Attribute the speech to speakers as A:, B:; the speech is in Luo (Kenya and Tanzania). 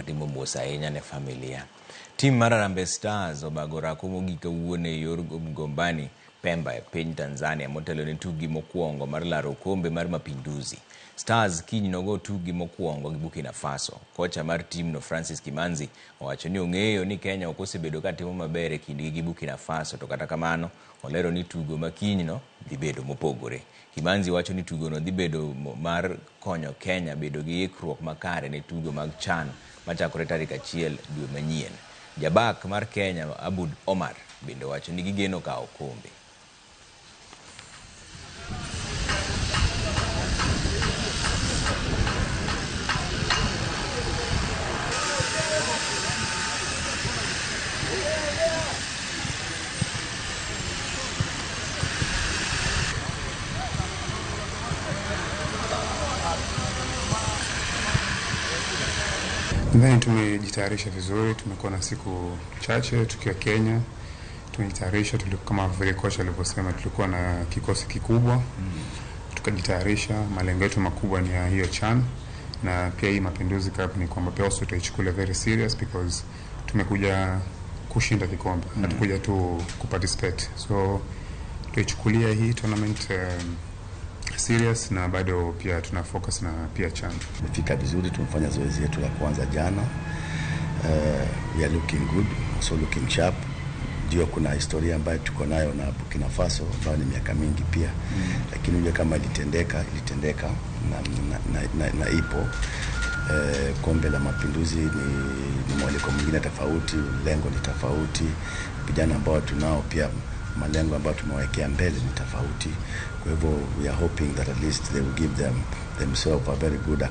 A: Watimo mos ahinya ne familia. Tim mar Harambee Stars obago orako mogik kawuono e yor Mgombani Pemba e piny Tanzania motelo ne tukgi mokwongo mar laro okombe mar Mapinduzi. Stars kiny nogo tukgi mokwongo gi Burkina Faso. Kocha mar timno Francis Kimanzi owacho ni ong'eyo ni Kenya ok osebedo ka timo maber e kindgi gi Burkina Faso to kata kamano olero ni tugo ma kinyno dhi bedo mopogore. Kimanzi wacho ni tugono dhi bedo mar konyo Kenya bedo gi ikruok makare ne tugo mag CHAN machakore tarik 1 dwe manyien. Jabak mar Kenya Abud Omar bende owacho ni gigeno kawo okombe.
B: Nadhani tumejitayarisha vizuri, tumekuwa na siku chache tukiwa Kenya, tumejitayarisha. Kama vile kocha alivyosema, tulikuwa na kikosi kikubwa, tukajitayarisha. Malengo yetu makubwa ni ya hiyo CHAN na pia hii Mapinduzi Cup ni kwamba pia also tutaichukulia very serious because tumekuja kushinda kikombe, hatukuja tu kuparticipate, so tutaichukulia hii tournament serious na bado pia tuna focus na pia CHAN.
C: Tumefika vizuri, tumefanya zoezi yetu la kwanza jana. We are looking good, also looking sharp. Ndio kuna historia ambayo tuko nayo na Burkina Faso ambayo ni miaka mingi pia. Lakini unajua kama ilitendeka na ipo. Kombe la Mapinduzi ni mwaliko mwingine tofauti, lengo ni tofauti. Vijana ambao tunao pia malengo ambayo tumewekea mbele ni tofauti. Kwa hivyo we are hoping that at least they will give themselves a very good